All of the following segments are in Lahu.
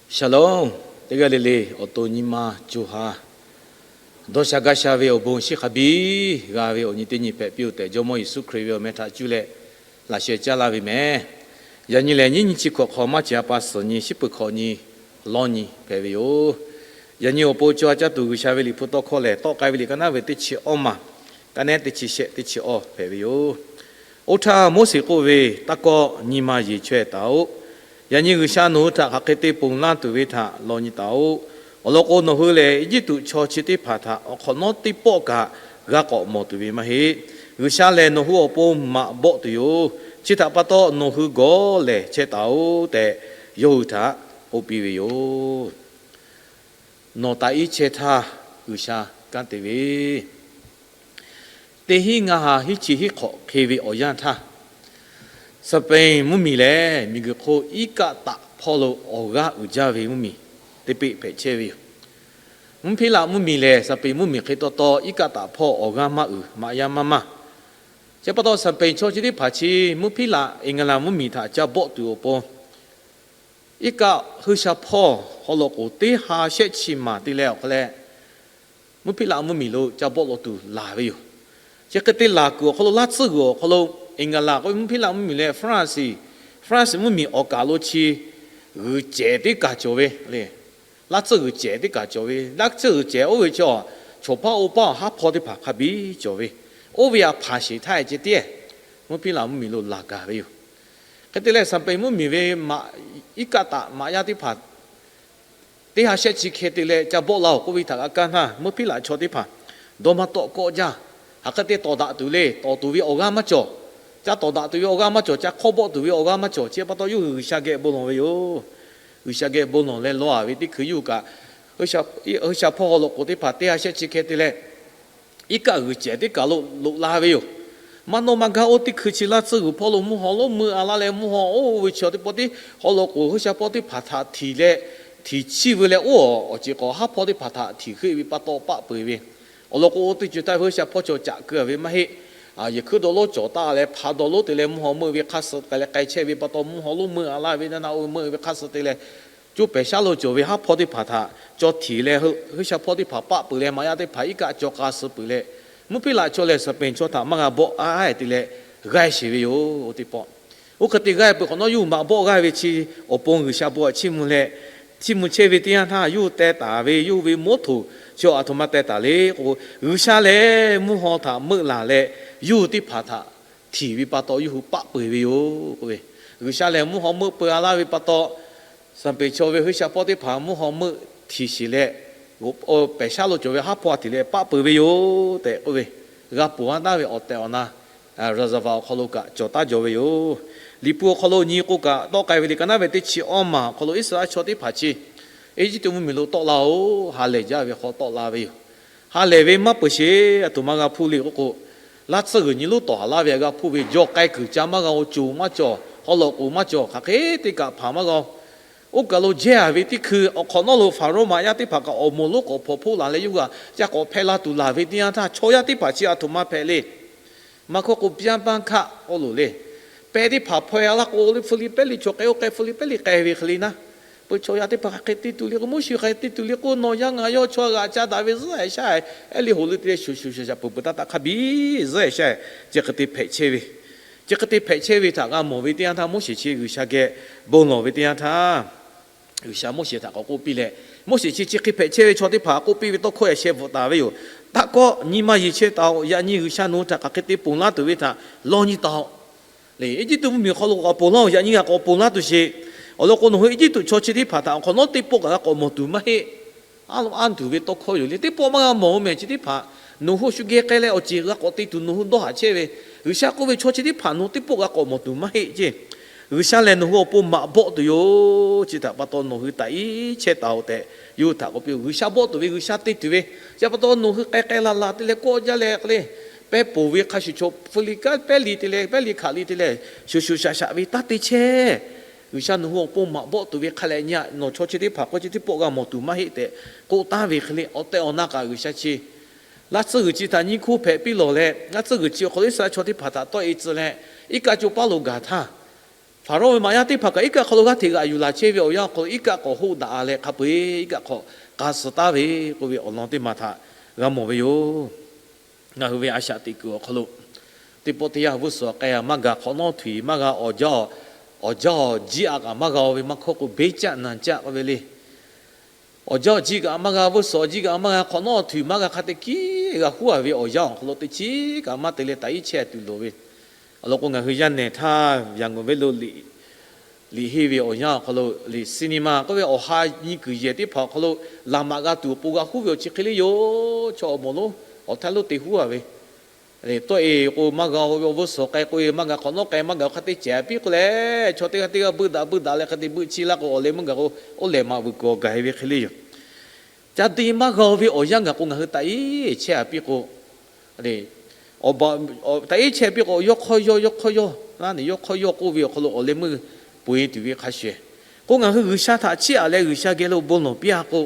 Shalom. Teˇ g'aˇ le le awˬ to nyi ma co ha dawˇ sha gaˇ sha ve awˬ bon shiˍ hk'a biˇ g'a ve awˬ nyi teˇ nyi hpehꞈ piˇ-oˬ tehꞈ, Jawˇmawˇ Yeˍsuˆ Hkriꞈ ve awˬ meh htaꞈ cuˇ leh laꞈ sheh caˇ laˇ ve mehˍ. Yaꞈ nyi lehˬ, nyiˇ nyi chi hkawꞈ hk'aw maˇ cehˬ a pa suhˍ nyi, shiˉ peuˬ hkawꞈ nyi, lawˇ nyi hpehꞈ ve yoˬ. Yaꞈ nyi awˬ pon co ha caˇ tuˬ G'uiˬsha ve Liꞈ hpu tawˇ hkawˇ lehˬ, tawˆ k'ai ve liꞈ ka naˉ ve teˇ chi awˇ maˬ, ka naˉ teˇ chi shehˆ teˇ chi awˇ hpehꞈ ve yoˬ. Oˇ htaˇ Moˉseˍ k'oˆ ve, Taˇ kawˆ, nyi ma yeˬ chaweh taˍ-oꞈ. Yaꞈ nyi G'uiˬsha nawˬ hui htaꞈ hk'aˬ hk'e te ponˬ laˇ tuˬ ve htaꞈ law nyi taˍ-oꞈ. Awˬ lawn k'o, nawˬ hui lehˬ Eˇjiˇtuꞈ chaw chi teˇ hpaˍ htaꞈ awˬ hk'awꞈ nawˉ teˇ pawˆ kaꞈ g'a k'awꞈ mawˬ tuˬ ve maˇ heˆ. G'uiˬsha lehˬ nawˬ hui awˬ pon maꞈ bawˆ tuˬ yoˬ. Chi htaꞈ pa taw, nawˬ hui gawˬ lehˬ chehˇ taˍ-oꞈ tehꞈ, yawˇ hui htaꞈ k'oˆ piˇ ve yoˬ. Nawˬ taꞈ iˉ chehˇ htaˇ, G'uiˬsha kanˉ te ve, teˇ hinˉ ngaˇ ha hiˉ chi hiˉ hk'awꞈ hk'e ve awˬ yanˇ htaˇ, Saˍpenˍ mvuhˇmiˬ lehˬ miˬguiˬ hk'oˆ iˉ kaˆ taꞈ hpawˇ lo awˬ g'aˇ uiˍ jaˇ ve mvuhˇmiˬ teˇ peˆ hpehꞈ chehˇ ve yoˬ. Mvuhˇ hpiˉlaꞈ mvuhˇmiˬ lehˬ, Saˍpenˍ mvuhˇmiˬ hk'e taw taw iˉ kaˆ taꞈ hpawˇ awˬ g'aˇ maˇ uiˍ, maꞈ yaˇ maˇ maˇ. Chi pa taw, Saˍpenˍ chaw chi teˇ hpaˍ chi mvuhˇ hpiˉlaꞈ Eˍgaˍlaˍ mvuhˇmiˬ htaꞈ ca bawˆ tuˬ awˬ pon, iˉ kaˆ hui sha hpawˇ haw loꞈ k'oˍ teˇ ha shehˆ chi maˍ te leh awˬ hk'aw leh, mvuhˇ hpiˉlaꞈ mvuhˇmiˬ lo ca bawˆ law tuˬ laˬ ve yoˬ. Chi hk'e te laˬ kuiˬ awˬ hk'aw lo, laˇ tcuhˇ g'uiˬ awˬ hk'aw lo Eˍgaˍlaˍ k'oˆ ve mvuhˇ hpiˉlaꞈ mvuhˇmiˬ leh France, France mvuhˇmiˬ awˬ kaˬ lo chi g'uiˬ cehˬ teˇ kaˬ cawˬ ve le. Laˇ tcuhˇ g'uiˬ cehˬ teˇ kaˬ cawˬ ve, laˇ tcuhˇ g'uiˬ cehˬ oˇ ve chi, chaw hpaˇ oˇ paˇ awˬ haˉ hpawˇ teˇ hpaˍ hk'a biˇ cawˬ ve, oˇ ve aꞈ hpanˍ sheˍ htaˇ e ceh tiˉ mvuhˇ hpiˉlaꞈ mvuhˇmiˬ lo laˬ gaˬ ve yoˬ. Hk'e te leh, Saˍpenˍ mvuhˇmiˬ ve iˉ kaˆ taꞈ maꞈ yaˇ teˇ hpaˍ teˇ ha shehˆ chi hkeh te leh ca bawˆ laˇ-oˬ k'oˆ ve htaꞈ g'a kaˇ htaˇ, mvuhˇ hpiˉlaꞈ chaw teˇ hpaˍ dawˇ maˇ tawˆ kawˆ jaˇ. Hk'aˬ hk'e te tawˍ daꞈ tuˬ le, tawˍ tuˬ ve awˬ g'aˇ maˇ cawˬ. Ca tawˍ daꞈ tuˬ ve awˬ g'aˇ maˇ cawˬ, ca hk'awˇ bawˆ tuˬ ve awˬ g'aˇ maˇ cawˬ. Chi pa taw yawˇ hui G'uiˬsha geh bon lawˬ ve yoˬ. G'uiˬsha geh bon lawˬ leh law-a ve teˇ hkui yawˇ hui kaꞈ, hui sha hpawˇ haw loꞈ k'oˍ teˇ hpaˍ teˇ ha shehˆ chi hkeh te leh, iˉ kaˆ g'uiˬ cehˬ teˇ kaˬ lo loꞈ la ve yoˬ. Maˇ nawˇ maˇ gaˇ oˇ teˇ hkui chi laˇ tcuhˇ g'uiˬ hpawˇ lo mvuhˇ haw lonˉ meuˇ a laˇ leh, mvuhˇ haw oˇ ve chi teˇ pawˆ teˇ haw loꞈ k'oˍ hui sha hpawˇ teˇ hpaˍ htaꞈ htiˍ leh, htiˍ chiˇ veu leh, oˇ awˬ ceˬ k'awꞈ haˉ hpawˇ teˇ hpaˍ htaꞈ htiˍ heuˆ ve pa taw paˆ peu-eˬ ve. Awˬ lawn k'o, oˇ teˇ ceuˬ htaˇ ve hui sha hpawˇ chaw caꞈ keu-a ve maˇ heˆ. Yehˬ hkuiˉ dawˇ lonˉ cawˬ taˍ leh, hpaˍ dawˇ lonˉ te leh mvuhˇ haw meuˇ ve hk'aˇ suh k'ai leh k'ai chehˇ ve pa taw, mvuhˇ haw lonˉ meuˇ a laˇ ve naˇ naˇ oˇ ve meuˇ ve hk'aˇ suh te leh, coˇ pehˍ shaˉ lo cawˬ ve haˉ hpawˇ teˇ hpaˍ htaꞈ caw htiˍ leh, hui sha hpawˇ teˇ hpaˍ paˆ peuˬ leh, maꞈ yaˇ teˇ hpaˍ iˉ kaˆ caw k'a suh peuˬ leh, mvuhˇ hpiˉlaꞈ chaw lehˬ Saˍpenˍ chaw htaꞈ maˇ g'a bawˆ a e te leh g'aˇ sheˍ ve yoˬ. Oˇ teˇ pawˆ, oˇ hk'e te g'aˇ peuˬ hk'awꞈ nawˉ, yawˇ hui maꞈ bawˆ g'aˇ ve chi awˬ pon G'uiˬsha bon htaꞈ chiˇ mvuh leh, chiˇ mvuh chehˇ ve teˇ yanˇ htaˇ, yawˇ hui teh taˍ ve yawˇ hui ve moˉ htoꞈ chi aˬ htoꞈ ma teh taˍ le k'o, G'uiˬsha lehˬ mvuhˇ haw htaꞈ meuˆ laˬ leh, yawˇ hui teˇ hpaˍ htaꞈ htiˍ ve pa taw yawˇ hui paˆ peu-eˬ ve yoˬ k'oˆ ve. G'uiˬsha lehˬ mvuhˇ haw meuˆ peu a laˇ ve pa taw, Saˍpenˍ chaw ve hui sha hpawˇ teˇ hpaˍ mvuhˇ haw meuˆ htiˍ sheˍ leh, pehˬ shaˉ lo cawˬ ve haˉ hpawˇ htiˍ leh paˆ peu-eˬ ve yoˬ tehꞈ k'oˆ ve, g'a ponˬ a taˍ ve awˬ tehˬ awˬ na, Raˍzaˍvaˍ awˬ hk'aw lo kaꞈ cawˬ taˉ jaw ve yoˬ. Liꞈ hpu awˬ hk'aw lo nyi k'o kaꞈ, tawˆ k'ai ve liꞈ ka naˉ ve teˇ chi awˇ maˬ awˬ hk'aw lo Iˉsaˍreˍlaˆ chaw teˇ hpaˍ chi Eˇjiˇtuꞈ mvuhˇmiˬ lo tawˆ la-oˬ, ha lehˬ jaˇ ve hk'aw tawˆ la ve yoˬ. Ha lehˬ ve maˇ peuˬ sheˍ, aˬ htoꞈ ma g'a hpuˇ le k'oˆ k'o, laˇ tcuhˇ g'uiˬ nyi lonˉ tawˍ haˍ laˇ ve g'a hpuˇ ve, jaw k'ai kuiˬ ca maˇ g'a-o, coˬ maˇ cawˬ, haw loꞈ k'oˍ maˇ cawˬ, hk'aˬ hk'e teˇ kaꞈ hpanˍ maˇ g'a-o. Oˇ kaˬ lo jehˇ-a ve teˇ hkui awˬ hk'awꞈ nawˉ lo Hpaˍrawˇ maꞈ yaˇ teˇ hpaˍ kaꞈ awˬ moˍ lonˉ k'awꞈ hpawnˬ hpoˆ laˬ leh, yawˇ hui kaꞈ ca k'awꞈ hpehˇ la tuˬ laˬ ve teˇ yanˇ htaˇ, chaw yaˇ teˇ hpaˍ chi aˬ htoꞈ ma hpehꞈ le. Maˇ hkawˇ k'o, pyaˇ paˇ hkaˆ k'oˆ loˬ le. Pehˇ teˇ hpaˍ hpaw-e a laˇ k'o, le hpu li pehˉ li chaw k'ai, oˇ k'ai hpu li pehˉ li k'ai ve hk'e le naˉ, peu chaw yaˇ teˇ hpaˍ hk'aˬ hk'e te tuˬ le k'o, Moˉseˍ hk'aˬ hk'e te tuˬ le k'o, nawˬ yaˇ ngaˬ yawˇ chaw g'aꞈ ca daꞈ ve zuhˉ-e shaˉ-e, ehˉ le hoꞈ le te leh shuˍ shuˍ shaˍ shaˍ peuˬ peuˬ taˇ taˇ hk'a biˇ zuhˉ-e shaˉ-e, chi hk'e te hpehꞈ chehˇ ve. Chi hk'e te hpehꞈ chehˇ ve htaꞈ g'a mawˬ ve teˇ yanˇ htaˇ, Moˉseˍ chi G'uiˬsha geh bon lawˬ ve teˇ yanˇ htaˇ, G'uiˬsha Moˉseˍ htaꞈ k'awꞈ k'oˆ piˇ leh, Moˉseˍ chi chi hk'e hpehꞈ chehˇ ve chaw teˇ hpaˍ k'oˆ piˇ ve tawˇ hkawˇ yaꞈ sheh bvuhꞈ taˍ ve yoˬ. Taˇ kawˆ, nyi ma yeˬ chehˇ taˍ-oꞈ. Yaꞈ nyi G'uiˬsha nawˬ hui htaꞈ hk'aˬ hk'e te ponˬ laˇ tuˬ ve htaꞈ lawˇ nyi taˍ-oꞈ. Le, Eˇjiˇtuꞈ mvuhˇmiˬ hk'aw lo k'awꞈ ponˬ laˇ-oˬ. Yaꞈ nyi g'a k'awꞈ ponˬ laˇ tuˬ sheˍ. Awˬ lawn k'o, nawˬ hui Eˇjiˇtuꞈ chaw chi teˇ hpaˍ htaꞈ awˬ hk'awꞈ nawˉ teˇ pawˆ kaꞈ g'a k'awꞈ mawˬ tuˬ maˇ heˆ. Aˉ lo aˉ tuˬ ve tawˇ hkawˇ yoˬ le. Teˇ pawˆ maˇ g'a mawˬ-o mehˬ chi teˇ hpaˍ. Nawˬ hui shu geh k'ai leh awˬ ceˬ g'a k'awꞈ te tuˬ nawˬ hui dawˇ haˍ chehˇ ve, G'uiˬsha k'oˆ ve chaw chi teˇ hpaˍ nawˬ teˇ pawˆ g'a k'awꞈ mawˬ tuˬ maˇ heˆ ceˇ. G'uiˬsha lehˬ nawˬ hui awˬ pon maꞈ bawˆ tuˬ yoˬ. Chi htaꞈ pa taw nawˬ hui taꞈ iˉ chehˇ taˍ-oꞈ tehꞈ, yawˇ hui htaꞈ k'oˆ piˇ-oˬ. G'uiˬsha bawˆ tuˬ ve, G'uiˬsha te tuˬ ve, chi pa taw nawˬ hui k'ai k'ai la la te leh kawˆ jaˇ leh k'ai le, pehˇ poˬ ve hk'a shuˍ chaw hpu li kaˉ pehˇ li te leh, pehˇ li hkaꞈ li te leh, shuˍ shuˍ shaꞈ shaꞈ ve taˇ te chehˇ. G'uiˬsha nawˬ hui awˬ pon maꞈ bawˆ tuˬ ve hk'a leh nyi-a, nawˬ chaw chi teˇ hpaˍ k'o chi teˇ pawˆ g'a mawˬ tuˬ maˇ heˆ tehꞈ k'oˆ taˍ ve hk'e le, awˬ tehˬ awˬ na kaꞈ G'uiˬsha chi laˇ tcuhˇ g'uiˬ chi htaꞈ nyiˇ hkoˇ hpehꞈ piˇ lawˬ leh, laˇ tcuhˇ g'uiˬ chi awˬ hk'aw lo Iˉsaˍreˍlaˆ chaw teˇ hpaˍ htaꞈ tawˆ-e tcuh leh, iˉ kaˆ coˇ paˉ lo gaˬ htaˇ, Hpaˍrawˇ ve maꞈ yaˇ teˇ hpaˍ kaꞈ iˉ kaˆ hk'aw lo g'aˇ hteꞈ g'aꞈ yuˬ laˬ chehˇ ve awˬ yanˇ awˬ hk'aw lo iˉ kaˆ k'awꞈ hoˆ daꞈ leh hk'a peu-eˬ iˉ kaˆ hk'awꞈ k'a suh taˍ ve k'oˆ ve awˬ lawn teˇ maˬ htaꞈ g'a mawˬ ve yoˬ. Ngaˬ hui ve a shaꞈ teꞈ kuiˬ awˬ hk'aw lo teˇ pawˆ teˇ yanˇ g'uˇ suhˍ k'ai-a maˇ g'a hk'awꞈ nawˉ htuiˍ maˇ g'a awˬ jaˇ, awˬ jaˇ awˬ jiˇ-a kaꞈ maˇ g'a-o ve maˇ hkawˇ k'o, beˇ caˆ naˬ caˆ k'oˆ ve le. Awˬ jaˇ awˬ jiˇ kaꞈ maˇ g'a, g'uˇ suhˍ awˬ jiˇ kaꞈ maˇ g'a, hk'awꞈ nawˉ htuiˍ maˇ g'a, hk'a te kiˉ g'a huˉ-a ve awˬ yanˇ awˬ hk'aw lo teˇ chiˉ kaꞈ maˇ te leh taꞈ iˉ chehˇ tuˬ loˍ ve. Awˬ lawn k'o, ngaˬ hui yaˇ nehˬ htaˇ Yangon venˇ lo liꞈ henˇ ve awˬ yanˇ awˬ hk'aw lo liꞈ cinema k'oˆ ve awˬ ha nyi kuiˬ yehˬ teˇ hpaˍ awˬ hk'aw lo laꞈ maꞈ g'a tuˬ awˬ pon g'a huˉ ve awˬ chi hk'e le yoˬ. Chaw awˬ moˍ lonˉ awˬ htaˇ lonˉ te huˉ-a ve tawˆ-e k'o maˇ g'a-o ve, awˬ g'uˇ suhˍ k'ai k'o-e maˇ g'a, hk'awꞈ nawˉ k'ai maˇ g'a, hk'a te cehˬ piˇ k'oˆ leh, chaw teˇ g'aˇ teˇ g'aˇ beuˆ daꞈ beuˆ daꞈ leh hk'a te beuˆ chiˇ laˇ k'o, awˬ leh meuˇ gaˬ k'o, oˇ lehˬ maꞈ vuiˬ kuiˬ awˬ gaˬ-e ve hk'e le yoˬ. Ca te maˇ g'a-o ve awˬ yanˇ gaˬ k'o, ngaˬ hui taꞈ iˉ chehˇ-a piˇ k'o, taꞈ iˉ chehˇ piˇ k'o, yawˇ hk'awˇ yawˇ, yawˇ hk'awˇ yawˇ, laˇ neˬ yawˇ hk'awˇ yawˇ k'oˆ ve awˬ hk'aw lo awˬ leh meuˇ peu-e tuˬ ve hk'a shuˍ-ehˍ k'o, ngaˬ hui G'uiˬsha htaꞈ chiˇ aꞈ leh G'uiˬsha geh lo bon lawˬ piˇ-a k'o,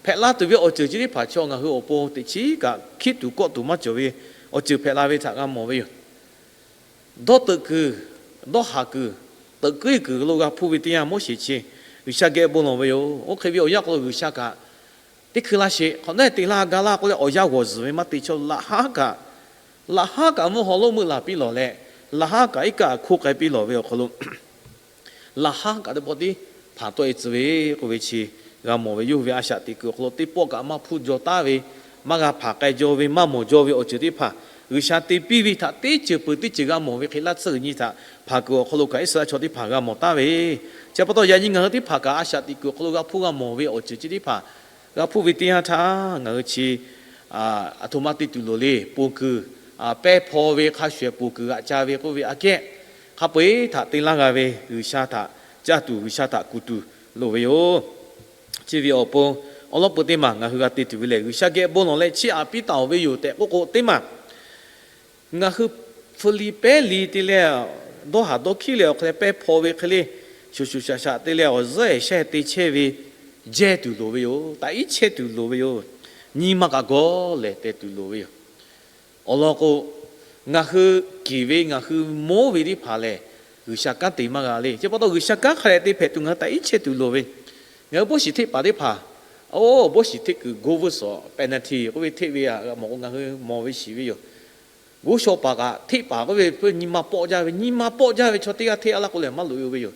hpehꞈ laˇ tuˬ ve awˬ ceuˬ chi teˇ hpaˍ chaw ngaˬ hui awˬ pon teꞈ chiˉ kaꞈ hkiˉ tuˬ kawˆ tuˬ maˇ cawˬ ve awˬ ceuˬ hpehꞈ la ve htaꞈ g'a mawˬ ve yoˬ. Dawˇ teuꞈ kuiˬ, dawˇ haˍ kuiˬ, teuꞈ kuiˉ kuiˬ lo g'a hpuˇ ve teˇ yanˇ Moˉseˍ chi G'uiˬsha geh bon lawˬ ve yoˬ. Oˇ hk'e ve awˬ yanˇ hk'aw lo G'uiˬsha kaꞈ teˇ hkui laˇ sheˍ, hk'awꞈ nawˉ te laˇ ga laˇ k'oˆ leh awˬ yanˇ g'awˬ zuhˬ ve maˇ te chaw, laꞈ haˉ kaꞈ, laꞈ haˉ kaꞈ mvuhˇ haw lonˉ meuˆ laˬ piˇ lawˬ leh, laꞈ haˉ kaꞈ iˉ kaˆ hkoˇ k'ai piˇ lawˬ ve awˬ hk'aw lo laꞈ haˉ kaꞈ teˇ pawˆ tiˉ hpanˍ tawˆ-e tcuh ve k'oˆ ve chi g'a mawˬ ve yoˬ. Ve a shaꞈ teꞈ kuiˬ awˬ hk'aw lo teˇ pawˆ kaꞈ maˇ hpuˇ jaw taˉ ve, maˇ g'a hpanˍ k'ai jaw ve, maˇ mawˬ jaw ve awˬ ceuˬ teˇ hpaˍ G'uiˬsha te piˇ ve htaꞈ teˇ ceuˬ peuˬ teˇ ceuˬ g'a mawˬ ve hk'e, laˇ tsuhˇ g'uiˬ nyi htaꞈ hpanˍ kuiˬ awˬ hk'aw lo kaꞈ Iˉsaˍreˍlaˆ chaw teˇ hpaˍ g'a mawˬ taˉ ve. Chi pa taw yaꞈ nyi ngaˬ hui teˇ hpaˍ kaꞈ a shaꞈ teꞈ kuiˬ awˬ hk'aw lo g'a hpuˇ g'a mawˬ ve awˬ ceuˬ chi teˇ hpaˍ g'a hpuˇ ve teˇ yanˇ htaˇ ngaˬ hui chi aˬ htoꞈ ma te tuˬ loˍ le. Ponˬ kuiˬ, pehˇ hpaw ve hk'a shuˍ ehˍ ponˬ kuiˬ g'aꞈ ca ve k'oˆ ve aꞈ kehˉ, hk'a peu-eˬ htaꞈ te laˇ g'a ve G'uiˬsha htaꞈ caˇ tuˬ, G'uiˬsha htaꞈ kuˬ tuˬ loˍ ve yoˬ. Chi ve awˬ pon awˉ lawˉ peu teˇ maˬ ngaˬ hui g'a te tuˬ ve lehˬ, G'uiˬsha geh bon lawˬ leh chiˇ aꞈ piˇ taˍ-oˬ ve yoˬ tehꞈ k'oˆ k'o, teˇ maˬ ngaˬ hui hpu li pehˉ li te leh, dawˇ haˍ dawˇ hkiˉ leh awˬ hk'e leh pehˇ hpaw ve hk'e le, shuˍ shuˍ shaꞈ shaꞈ te leh awˬ zuhˉ ehˍ shehˇ te chehˇ ve jehˇ tuˬ loˍ ve yoˬ. Taꞈ iˉ chehˇ tuˬ loˍ ve yoˬ. Nyi ma kaꞈ gawˇ lehˬ te tuˬ loˍ ve yoˬ. Awˬ lawn k'o, ngaˬ hui keˍ ve ngaˬ hui monˉ ve teˇ hpaˍ lehˬ, G'uiˬsha kanˉ te maˇ g'a le. Chi pa taw G'uiˬsha kanˉ hk'a leh te hpehꞈ tuˬ ngaˬ hui taꞈ iˉ chehˇ tuˬ loˍ ve. Ngaˬ hui ဘိရှ့ၣ် hteˆ paˍ teˇ hpaˍ, โอ้ ဘိရှ့ၣ် hteˆ kuiˬ โกล vuiˇ suhˍ แปดนาที k'oˆ ve hteˆ ve a g'a mawˬ k'o, ngaˬ hui mawˬ ve shiˍ ve yoˬ. G'oˇ shaw paˍ kaꞈ hteˆ paˍ k'oˆ ve, nyi ma pawˆ jaˇ ve, nyi ma pawˆ jaˇ ve chaw teˇ g'aˇ hteˆ a laˇ k'o lehˬ maˇ loꞈ-e ve yoˬ.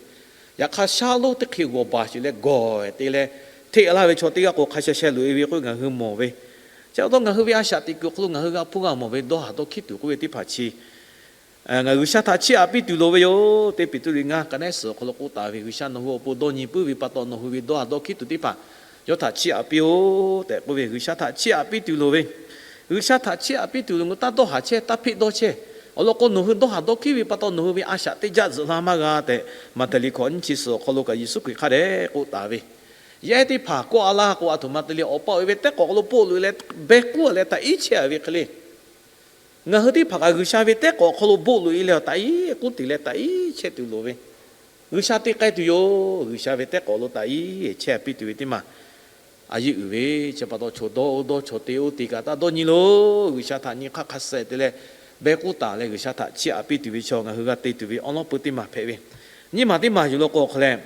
Yaꞈ hk'aˇ shaˉ lonˉ teˇ hk'e g'awˬ baˬ sheˍ leh gawˬ te leh hteˆ a laˇ ve chaw teˇ g'aˇ k'o hk'a sha sha loꞈ-e ve k'oˆ ve ngaˬ hui mawˬ ve. Chi pa taw ngaˬ hui ve a shaꞈ teꞈ kuiˬ awˬ hk'aw lo ngaˬ hui g'a hpuˇ g'a mawˬ ve dawˇ haˍ dawˇ hkiˉ tuˬ k'oˆ ve teˇ hpaˍ chi ngaˬ G'uiˬsha htaꞈ chiˇ aꞈ piˇ tuˬ loˍ ve yoˬ. Teˇ Peˍtruˆ liꞈ ngaˇ ka nehˉ suhˍ awˬ hk'aw lo k'oˆ taˍ ve, G'uiˬsha nawˬ hui awˬ pon dawˇ nyi puiˉ ve pa taw nawˬ hui ve dawˇ haˍ dawˇ hkiˉ tuˬ teˇ hpaˍ yawˇ htaꞈ chiˇ aꞈ piˇ-oˆ tehꞈ k'oˆ ve, G'uiˬsha htaꞈ chiˇ aꞈ piˇ tuˬ loˍ ve. G'uiˬsha htaꞈ chiˇ aꞈ piˇ tuˬ loˍ, ngaˬ hui taˇ dawˇ haˍ chehˇ, taˇ hpeˆ dawˇ chehˇ. Awˬ lawn k'o, nawˬ hui dawˇ haˍ dawˇ hkiˉ ve pa taw nawˬ hui ve a shaꞈ teˇ jaˆ zuhꞈ la maˇ g'a tehꞈ, Maꞈhtehˍ liꞈ hkawꞈ nyiˇ chi suhˍ awˬ hk'aw lo kaꞈ Yeˍsuˆ Hkriꞈ hk'a dehꞈ k'oˆ taˍ ve. Yaˇ ehˉ teˇ hpaˍ kawˆ a laˇ k'o, a htoꞈ ma te le, awˬ pa awˬ e ve tehˉ k'awꞈ hk'aw lo boˆ loꞈ-e leh, beh k'uˉ-a leh taꞈ iˉ chehˇ-a ve hk'e le. Ngaˬ hui teˇ hpaˍ kaꞈ G'uiˬsha ve tehˉ k'awꞈ hk'aw lo boˆ loꞈ-e leh taꞈ iˉ k'uˉ te leh taꞈ iˉ chehˇ tuˬ loˍ ve. G'uiˬsha te k'ai tuˬ yoˬ. G'uiˬsha ve tehˉ k'awꞈ lo taꞈ iˉ chehˇ piˇ tuˬ ve teˇ maˬ a yeˇ uiˍ ve. Chi pa taw chaw dawˇ oˇ dawˇ, chaw te oˇ te kaꞈ taˇ dawˇ nyi loˬ. G'uiˬsha htaꞈ nyi hk'aˇ hk'a suh te leh, beh k'uˉ taˍ leh G'uiˬsha htaꞈ chiˇ aꞈ piˇ tuˬ ve chaw ngaˬ hui g'a te tuˬ ve awˉ lawˉ peu teˇ maˬ hpehꞈ ve. Nyiˇ maˬ teˇ maˬ yuˬ law k'o awˬ hk'aw leh,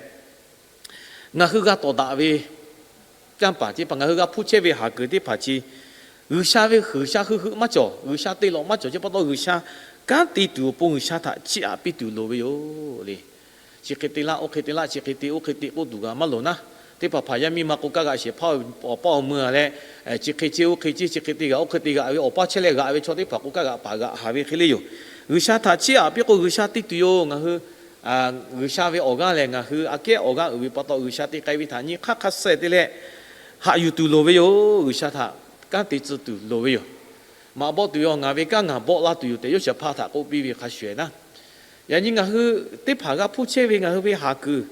ngaˬ hui g'a tawˍ daꞈ ve canˇ paˍ chi pa ngaˬ hui g'a hpuˇ chehˇ ve haˍ kuiˬ teˇ hpaˍ chi G'uiˬsha ve G'uiˬsha hui hui maˇ cawˬ, G'uiˬsha te lawꞈ maˇ cawˬ. Chi pa taw G'uiˬsha kanˉ te tuˬ awˬ pon G'uiˬsha htaꞈ chiˇ aꞈ piˇ tuˬ loˍ ve yoˬ le. Chi hk'e te laˇ, oˇ hk'e te laˇ, chi hk'e te oˇ hk'e te k'oˆ tuˬ g'a maˇ loˍ naˉ. Teˇ hpaˍ hpaˍ yaˇ miˇ ma k'o kaˇ g'aꞈ shehˍ hpaˇ awˬ pa awˬ meuˇ-a leh, chi hk'e chehˇ oˇ hk'e chehˇ, chi hk'e te g'aꞈ oˇ hk'e te g'aꞈ ve awˬ pa chehˇ leh g'aꞈ ve chaw teˇ hpaˍ k'o kaˇ g'aꞈ paˍ g'aꞈ haˍ ve hk'e le yoˬ. G'uiˬsha htaꞈ chiˇ aꞈ piˇ k'o G'uiˬsha te tuˬ yoˬ. Ngaˬ hui G'uiˬsha ve awˬ g'aˇ lehˬ ngaˬ hui aꞈ kehˉ awˬ g'aˇ uiˍ ve pa taw G'uiˬsha te k'ai ve htaꞈ nyi hk'aˇ hk'a suh te leh haꞈ yuˬ tuˬ loˍ ve yoˬ. G'uiˬsha htaꞈ kanˉ te tcuh tuˬ loˍ ve yoˬ. Maꞈ bawˆ tuˬ ve awˬ ngaˬ ve kanˉ ngaˬ bawˆ laˇ tuˬ yoˬ tehꞈ Yoˇsehꞈ hpaˇ htaꞈ k'oˆ piˇ ve hk'a shuˍ ehˍ naˉ. Yaꞈ nyi ngaˬ hui teˇ hpaˍ g'a hpuˇ chehˇ ve ngaˬ hui ve haˍ kuiˬ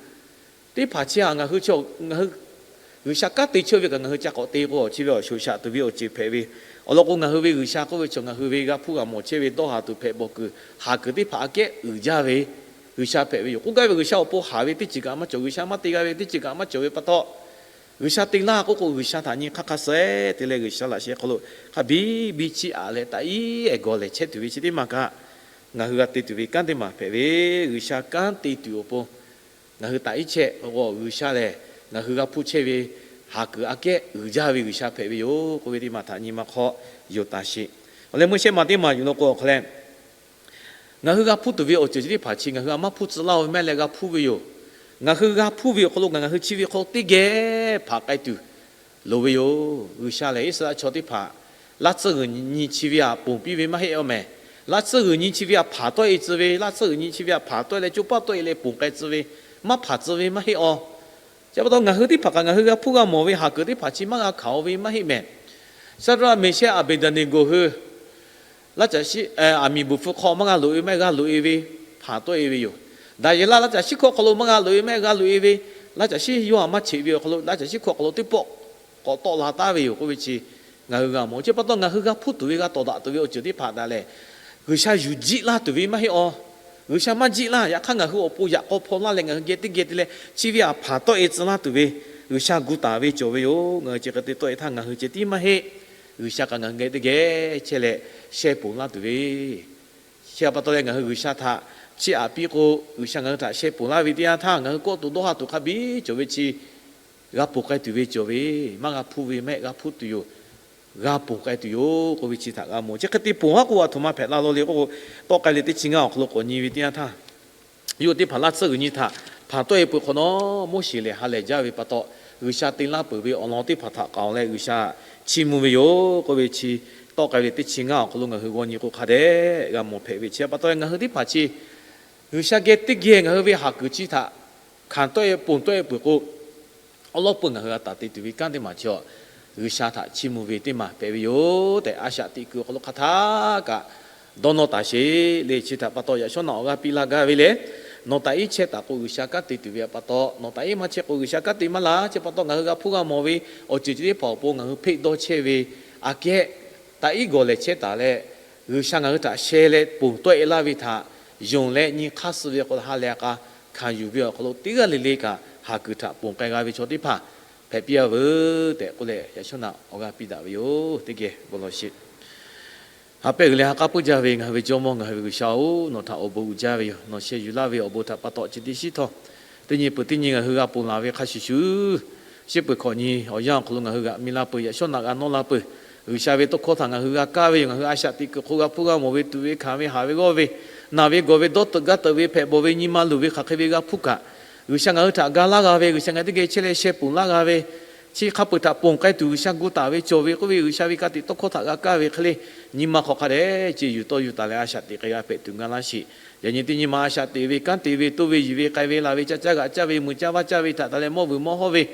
teˇ hpaˍ chi htaꞈ ngaˬ hui, ngaˬ hui G'uiˬsha kanˉ te chehˇ ve kaꞈ ngaˬ hui ca k'awꞈ te k'o, chi ve awˬ shoꞈ shaꞈ tuˬ ve awˬ ceuˬ hpehꞈ ve. Awˬ lawn k'o, ngaˬ hui ve G'uiˬsha k'oˆ ve chaw ngaˬ hui ve g'a hpuˇ g'a mawˬ chehˇ ve dawˇ haˍ tuˬ hpehꞈ bawˬ kuiˬ, haˍ kuiˬ teˇ hpaˍ aꞈ kehˉ uiˍ jaˇ ve G'uiˬsha hpehꞈ ve yoˬ. K'oˆ gaˇ ve G'uiˬsha awˬ pon haˍ ve teˇ ceuˬ kaꞈ maˇ cawˬ, G'uiˬsha maˇ te g'a ve teˇ ceuˬ kaꞈ maˇ cawˬ ve pa taw, G'uiˬsha te laˇ k'oˆ k'o, G'uiˬsha htaꞈ nyi hk'aˇ hk'a suh te leh G'uiˬsha laꞈ sheh hk'aw lo hk'a biˇ biˇ chiˇ aꞈ leh taꞈ iˉ ehˍ gawˬ lehˬ chehˇ tuˬ ve chi teˇ maˬ kaꞈ Ngaˬ hui g'a te tuˬ ve kanˉ teˇ maˬ hpehꞈ ve, G'uiˬsha kanˉ te tuˬ awˬ pon ngaˬ hui taꞈ iˉ chehˇ k'o, G'uiˬsha lehˬ ngaˬ hui g'a hpuˇ chehˇ ve haˍ kuiˬ aꞈ kehˉ uiˍ jaˇ ve G'uiˬsha hpehꞈ ve yoˬ k'oˆ ve teˇ maˬ htaꞈ nyi ma hk'aw yoˬ taˍ sheˍ. Awˬ leh meuˇ shehˆ ma teˇ maˬ yuˬ lo k'o awˬ hk'a leh, ngaˬ hui g'a hpuˇ tuˬ ve awˬ ceuˬ chi teˇ hpaˍ chi ngaˬ hui a maˇ hpuˇ tcuh laˇ-oˬ ve maˇ heˆ leh g'a hpuˇ ve yoˬ. Ngaˬ hui g'a hpuˇ ve awˬ hk'aw lo ngaˬ hui chi ve hk'aw lo teˇ geh hpanˍ k'ai tuˬ loˍ ve yoˬ. G'uiˬsha lehˬ Iˉsaˍreˍlaˆ chaw teˇ hpaˍ laˇ tsuhˇ g'uiˬ nyi chi ve htaꞈ ponˬ piˇ ve maˇ heˆ-oˬ mehˍ. Laˇ tsuhˇ g'uiˬ nyi chi ve htaꞈ hpanˍ tawˆ-e tcuh ve, laˇ tsuhˇ g'uiˬ nyi chi ve htaꞈ hpanˍ tawˆ-e leh co paˆ tawˆ-e leh ponˬ k'ai tcuh ve, maˇ hpanˍ tcuh ve maˇ heˆ-oˬ. Chi pa taw ngaˬ hui teˇ hpaˍ kaꞈ ngaˬ hui g'a hpuˇ g'a mawˬ ve haˍ kuiˬ teˇ hpaˍ chi maˇ g'a hkanˍ-oˬ ve maˇ heˆ mehˍ. Shaˍdraˆ, Meˍshehˇ, Aˍbeˍdaˍneˍgoˍ hui laˇ caꞈ shiˉ aˬ miˍ buˬ hpfuh hk'aw maˇ g'a loꞈ-e maˇ g'a loꞈ-e ve hpanˍ tawˆ-e ve yoˬ. Daˍyeˍlaˆ laˇ caꞈ shiˉ hkawˇ hk'aw lo maˇ g'a loꞈ-e maˇ g'a loꞈ-e ve, laˇ caꞈ shiˉ yawˇ htaꞈ maˇ cheꞈ ve awˬ hk'aw lo laˇ caꞈ shiˉ hkawˇ hk'aw lo teˇ pawˆ k'awꞈ tawˆ la taˍ ve yoˬ k'oˆ ve chi ngaˬ hui g'a mawˬ. Chi pa taw ngaˬ hui g'a hpuˇ tuˬ ve g'a tawˍ daꞈ tuˬ ve awˬ ceuˬ teˇ hpaˍ htaꞈ lehˬ, G'uiˬsha yuˬ jiˆ laˇ tuˬ ve maˇ heˆ-oˬ. G'uiˬsha maˇ jiˆ laˇ. Yaꞈ hk'aˇ ngaˬ hui awˬ pon yaꞈ k'aw hpaw laˇ leh ngaˬ hui geh teˇ geh te leh chi ve htaꞈ hpanˍ tawˆ-e tcuh laˇ tuˬ ve G'uiˬsha gu taˍ ve cawˬ ve yoˬ. Ngaˬ hui chi hk'e te tawˆ-e htaˇ ngaˬ hui ceh tiˉ maˇ heˆ. G'uiˬsha kaꞈ ngaˬ hui geh teˇ geh chehˇ leh sheh ponˬ laˇ tuˬ ve chi htaꞈ pa taw leh ngaˬ hui G'uiˬsha htaꞈ chiˇ aꞈ piˇ k'o, G'uiˬsha ngaˬ hui htaꞈ sheh ponˬ laˇ ve teˇ yanˇ htaˇ ngaˬ hui kawˆ tuˬ dawˇ ha tuˬ hk'a biˇ cawˬ ve chi g'a ponˬ k'ai tuˬ ve cawˬ ve, maˇ g'a hpuˇ ve mehˆ g'a hpuˇ tuˬ yoˬ. G'a ponˬ k'ai tuˬ yoˬ k'oˆ ve chi htaꞈ g'a mawˬ. Chi hk'e te ponˬ haˉ k'o a htoꞈ ma hpehꞈ la lo le k'oˆ k'o, tawˆ k'ai leh teˇ chi ngaˇ awˬ hk'aw lo k'awꞈ nyi ve teˇ yanˇ htaˇ, yawˇ teˇ hpaˍ laˇ tsuhˇ g'uiˬ nyi htaꞈ hpanˍ tawˆ-e peuˬ hk'awꞈ nawˉ, Moˉseˍ lehˬ ha lehˬ jaˇ ve pa taw, G'uiˬsha te laˇ peuˬ ve awˬ lawn teˇ hpaˍ htaꞈ k'aoˍ leh G'uiˬsha chiˇ mvuh ve yoˬ k'oˆ ve chi, tawˆ k'ai ve teˇ chi ngaˇ awˬ hk'aw lo ngaˬ hui g'aw nyi k'o hk'a dehꞈ g'a mawˬ hpehꞈ ve chi pa taw ngaˬ hui teˇ hpaˍ chi G'uiˬsha geh teˇ geh ngaˬ hui ve haˍ kuiˬ chi htaꞈ hkanˍ tawˆ-e ponˬ tawˆ-e peuˬ k'o, awˉ lawˉ peuˬ ngaˬ hui g'a taˍ te tuˬ ve kanˉ teˇ maˬ chi a, G'uiˬsha htaꞈ chiˇ mvuh ve teˇ maˬ hpehꞈ ve yoˬ tehꞈ a shaꞈ teꞈ kuiˬ awˬ hk'aw lo hk'a htaˇ kaꞈ dawˇ nawˇ taˍ sheˍ le. Chi htaꞈ pa taw yaꞈ shawˉ naꞈ awˬ g'aˇ piˇ laˇ gaˇ ve lehˬ, nawˬ taꞈ iˉ chehˇ taˍ k'o G'uiˬsha kanˉ te tuˬ ve pa taw, nawˬ taꞈ iˉ maˇ chehˇ k'o G'uiˬsha kanˉ te maˇ la. Chi pa taw ngaˬ hui g'a hpuˇ g'a mawˬ ve awˬ ceuˬ chi teˇ hpaˍ awˬ pon ngaˬ hui hpeˆ dawˇ chehˇ ve aꞈ kehˉ taꞈ iˉ gawˬ lehˬ chehˇ taˍ leh, G'uiˬsha ngaˬ hui htaꞈ sheh leh ponˬ tawˆ-e laˇ ve htaꞈ yonˍ leh nyi hk'aˇ suh ve awˬ hk'aw lo ha leh k'a hkanˍ yuˬ ve awˬ hk'aw lo teˇ g'aˇ le le kaꞈ haˍ kuiˬ htaꞈ ponˬ k'ai g'a ve chaw teˇ hpaˍ hpehꞈ piˇ-a veuˬ tehꞈ k'oˆ leh yaꞈ shawˉ naꞈ awˬ g'aˇ piˇ daꞈ ve yoˬ. Teˇ geh bon lawˬ sheˍ. Ha pehˇ g'uiˬ leh ha k'aˉ puiˉ jaˇ ve ngaˬ hui ve Jawˇmawˇ ngaˬ hui ve G'uiˬsha-oˬ, nawˬ htaꞈ awˬ bon uiˍ jaˇ ve yoˬ. Nawˬ sheh yuˬ laˇ ve awˬ bon htaꞈ pa taw chi teˇ shiˉ htawˇ, teˇ nyi peuˬ teˇ nyi ngaˬ hui g'a ponˬ laˬ ve hk'a shuˍ shuˍ, shiˉ peuˬ hkawꞈ nyi awˬ yanˇ awˬ hk'aw lo ngaˬ hui g'aꞈ mi la peuˬ, yaꞈ shawˉ naꞈ g'a nawˇ la peuˬ. G'uiˬsha ve tawˇ hkawˇ htaꞈ ngaˬ hui g'a kaˇ ve yoˬ. Ngaˬ hui a shaꞈ teꞈ kuiˬ hk'aw g'a hpuˇ g'a mawˬ ve, tuꞈ ve hkanˍ ve, haˍ ve g'awˇ ve, naˬ ve gawˬ ve, dawˇ teuꞈ gaˇ teuꞈ ve, hpehꞈ bawˬ ve, nyi ma luˬ ve, hk'aˬ hk'e ve g'a hpuˇ kaꞈ, G'uiˬsha ngaˬ hui htaꞈ ga laˇ g'a ve, G'uiˬsha ngaˬ hui teˇ geh chehˇ leh sheh ponˬ laˇ g'a ve, chi hk'a peu-eˬ htaꞈ ponˬ k'ai tuˬ G'uiˬsha gu taˍ ve cawˬ ve k'oˆ ve, G'uiˬsha ve ka tiꞈ tawˇ hkawˇ htaꞈ g'a kaˇ ve hk'e le, nyi ma hk'aw hk'a dehꞈ ce yuˬ tawˇ yuˬ taˍ leh a shaꞈ teꞈ k'ai g'a hpehꞈ tuˬ ga laˇ sheˍ. Yaꞈ nyi teˇ nyi ma a shaꞈ teꞈ ve, kanˉ te ve, toˇ ve, yiˬ ve, k'ai ve, laˬ ve, ca caˇ g'aꞈ caˇ ve, mui caˇ vaˇ caˇ ve htaꞈ taˍ leh mawˇ vuiˬ mawˇ hawˇ ve,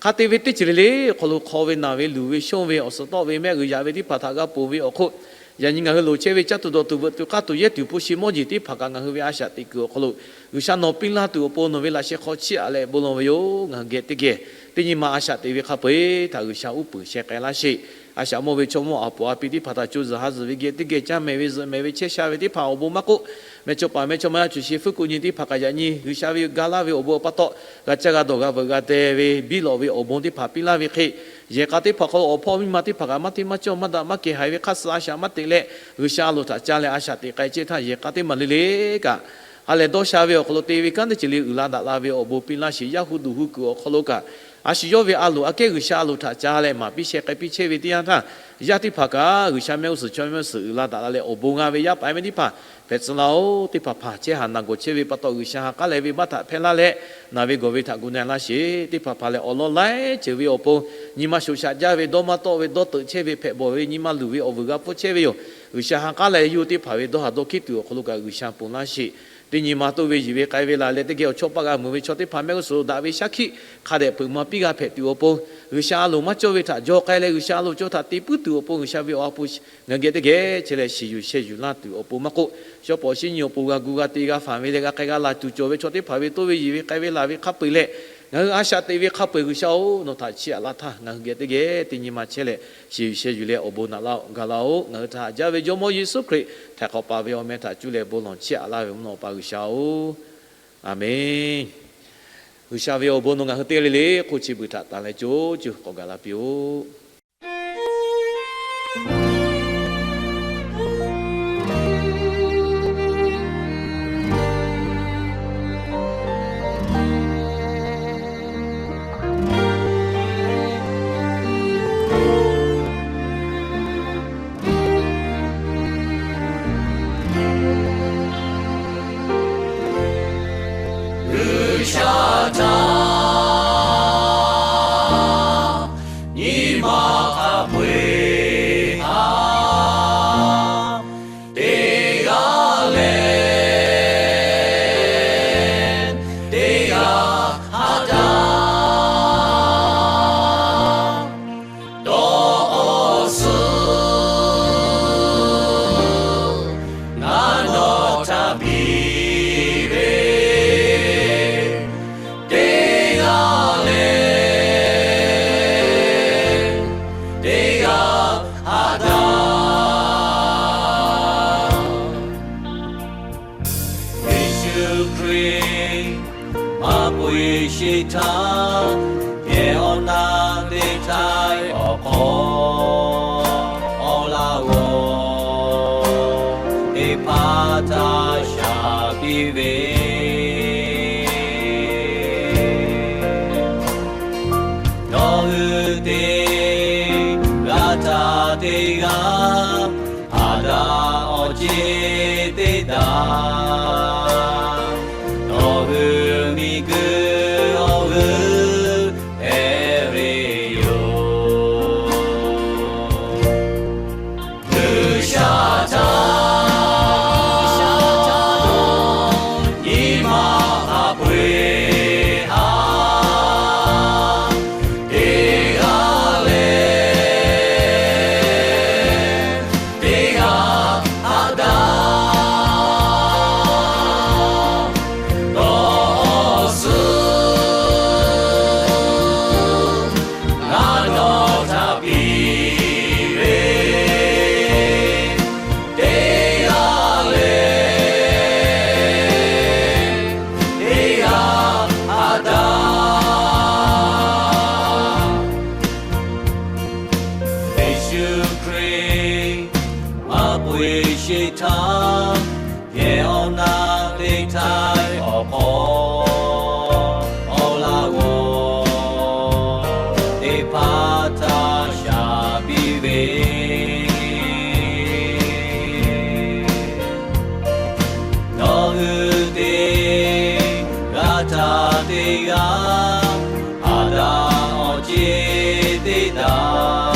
hk'a te ve teˇ ceuˬ le le hk'aw lo hk'aw ve naˬ ve, luˬ ve, shonˇ ve, awˬ suhˍ tawˆ ve, mehˆ g'uiˬ yaꞈ ve teˇ hpaˍ htaꞈ g'a ponˬ ve awˬ hk'oˆ, yaꞈ nyi ngaˬ hui loˍ chehˇ ve caˇ tuˬ dawˬ tuˬ veuꞈ tuˬ k'aˇ tuˬ yehˇ tuˬ hpu shi mawˇ jeˬ teˇ hpaˍ kaꞈ ngaˬ hui ve a shaꞈ teꞈ kuiˬ awˬ hk'aw lo G'uiˬsha nawˬ piˇ laˇ tuˬ awˬ pon nawˬ ve laꞈ sheh hk'aw chiˇ aꞈ leh bon lawˬ ve yoˬ. Ngaˬ hui geh teˇ geh teˇ nyi ma a shaꞈ teꞈ ve hk'a peu-eˬ htaꞈ G'uiˬsha uˉ peunˍ sheh k'ai laˇ sheˍ. A shaꞈ mawˇ ve chaw mawˇ aˬ poˍ a pi teˇ hpaˍ htaꞈ co zuhˬ ha zuhˬ ve geh teˇ geh caˇ mehˍ ve zuhꞈ mehˍ ve chehˇ sha ve teˇ hpaˍ awˬ bon maˇ k'oˆ, mehˬ chaw paˍ mehˬ chaw ma yaˇ cuˬ shi fuˉ kuꞈ nyi teˇ hpaˍ kaꞈ yaꞈ nyi G'uiˬsha ve ga laˇ ve awˬ bon awˬ pa taw g'a caˇ g'a dawˬ g'a veuꞈ g'a deh ve biˇ lawꞈ ve awˬ bon teˇ hpaˍ piˇ laˇ ve hk'e, yehˬ k'a teˇ hpaˍ hk'aw lo awˬ hpawˇ miˇ ma teˇ hpaˍ kaꞈ maˇ hteˇ maˇ cawˇ maˇ daꞈ maˇ kehˬ haiˬ ve hk'aˇ suh a shaꞈ maˇ teꞈ leh, G'uiˬsha a loˍ htaꞈ ca leh a shaꞈ teꞈ k'ai chehˇ htaˇ, yehˬ k'a teˇ maˬ le le kaꞈ ha lehˬ dawˇ sha ve awˬ hk'aw lo te ve kanˉ teˇ ceuˬ le uiˍ la daꞈ la ve awˬ bon piˇ laˇ sheˍ. Yaˇ hu duˬ hu kuiˬ awˬ hk'aw lo kaꞈ, a shu yawˇ ve a loˍ aꞈ kehˉ G'uiˬsha a loˍ htaꞈ ca leh maˍ piˇ sheh k'ai piˇ chehˇ ve teˇ yanˇ htaˇ, yaˇ teˇ hpaˍ kaꞈ G'uiˬsha mehˆ g'uˇ suhˍ chaw mehˆ g'uˇ suhˍ uiˍ la daꞈ la leh awˬ bon g'a ve yaˇ paˍ yaˇ miˇ teˇ hpaˍ hpehꞈ tcuh laˇ-oˬ. Teˇ hpaˍ hpaˍ chehˇ haˍ naˬ gawˬ chehˇ ve pa taw G'uiˬsha ha k'aˉ leh ve maˇ htaꞈ hpehˇ laˇ leh, naˬ ve gawˬ ve htaꞈ gu na laˇ sheˍ. Teˇ hpaˍ hpaˍ lehˬ awˬ lawn laiˉ ceuˬ ve awˬ pon nyi ma shoꞈ shaꞈ jaˇ ve, dawˇ maˇ tawˆ ve, dawˇ teuꞈ chehˇ ve, hpehꞈ bawˬ ve, nyi ma luˬ ve awˬ vuiˬ g'a pfuhˇ chehˇ ve yoˬ. G'uiˬsha ha k'aˉ leh yawˇ hui teˇ hpaˍ ve dawˇ haˍ dawˇ hkiˉ tuˬ awˬ hk'aw lo kaꞈ G'uiˬsha ponˬ laˇ sheˍ. Teˇ nyi ma toˇ ve yiˬ ve k'ai ve laˬ leh teˇ geh awˬ chawˇ paˆ g'a mui ve chaw teˇ hpaˍ mehˆ g'uˇ suhˍ lo daꞈ ve shaˉ hkiˆ hk'a dehꞈ peuˬ ma piˇ g'a hpehꞈ tuˬ awˬ pon, G'uiˬsha a loˍ maˇ cawˇ ve htaꞈ jaw k'ai leh G'uiˬsha a loˍ cawˇ htaꞈ te puiˉ tuˬ awˬ pon, G'uiˬsha ve awˬ ha hpu ngaˬ geh teˇ geh chehˇ leh shiˍ yuˬ sheh yuˬ laˇ tuˬ awˬ pon maˇ k'oˆ, shawˉ pawˍ shinˉ nyi awˬ pon g'a gu g'a te g'a fanˬ ve leh g'a k'ai g'a laˬ tuˬ cawˬ ve chaw teˇ hpaˍ ve toˇ ve yiˬ ve k'ai ve laˬ ve hk'a peu-eˬ leh, ngaˬ hui a shaꞈ teꞈ ve hk'a peu-eˬ G'uiˬsha-oˬ, nawˬ htaꞈ chiˇ aꞈ laˇ htaˇ ngaˬ hui geh teˇ geh teˇ nyi ma chehˇ leh shiˍ yuˬ sheh yuˬ leh awˬ bon naꞈ laˇ-oˆ, gaˬ laˇ-oˆ. Ngaˬ hui htaꞈ haꞈ jaˇ ve Jawˇmawˇ Yeˍsuˆ Hkriꞈ htaiˍ hk'awꞈ paˍ ve awˬ meh htaꞈ cuˇ leh bon lawˬ chiˇ aꞈ laˇ ve mvuhˇ naw pa G'uiˬsha-oˬ, Aˍmenˬ. G'uiˬsha ve awˬ bon nawˬ ngaˬ hui teˇ g'aˇ le le hk'oˆ chi beuꞈ htaꞈ tanˬ leh co co k'awꞈ gaˬ la piˇ-oˆ. G'uiˬsha htaꞈ nyi ma hk'a peu-eˬ htaꞈ teˇ g'aˇ leh teˇ g'aˇ haꞈ daꞈ dawˇ awˬ suhˍ ngaˬ nawˬ htaꞈ piˇ ve, teˇ g'aˇ leh teˇ g'aˇ haꞈ daꞈ. Yeˍsuˆ Hkriꞈ maˇ k'oˆ-e sheˍ htaˇ, yehˬ awˬ naˆ teˇ htaiˇ awˬ hk'aw, awˬ laꞈ g'awˬ teˇ hpaˍ htaꞈ shaˍ piˇ ve, nawˬ hui teˇ g'aˇ htaꞈ teˇ g'aˇ haꞈ daꞈ awˬ ceˇ teˇ daꞈ, nawˬ hui miˬguiˬ awˬ g'euˆ hpehꞈ ve yoˬ. G'uiˬsha htaꞈ nyi ma hk'a peu-eˬ htaꞈ teˇ g'aˇ leh teˇ g'aˇ haꞈ daꞈ dawˇ awˬ suhˍ ngaˬ nawˬ htaꞈ piˇ ve, teˇ g'aˇ leh teˇ g'aˇ haꞈ daꞈ. Yeˍsuˆ Hkriꞈ maˇ k'oˆ-e sheˍ htaˇ, yehˬ awˬ naˆ teˇ htaiˇ awˬ hk'aw, awˬ laꞈ g'awˬ teˇ hpaˍ htaꞈ shaˍ piˇ ve, nawˬ hui teˇ g'aˇ htaꞈ teˇ g'aˇ haꞈ daꞈ awˬ ceˇ teˇ daꞈ,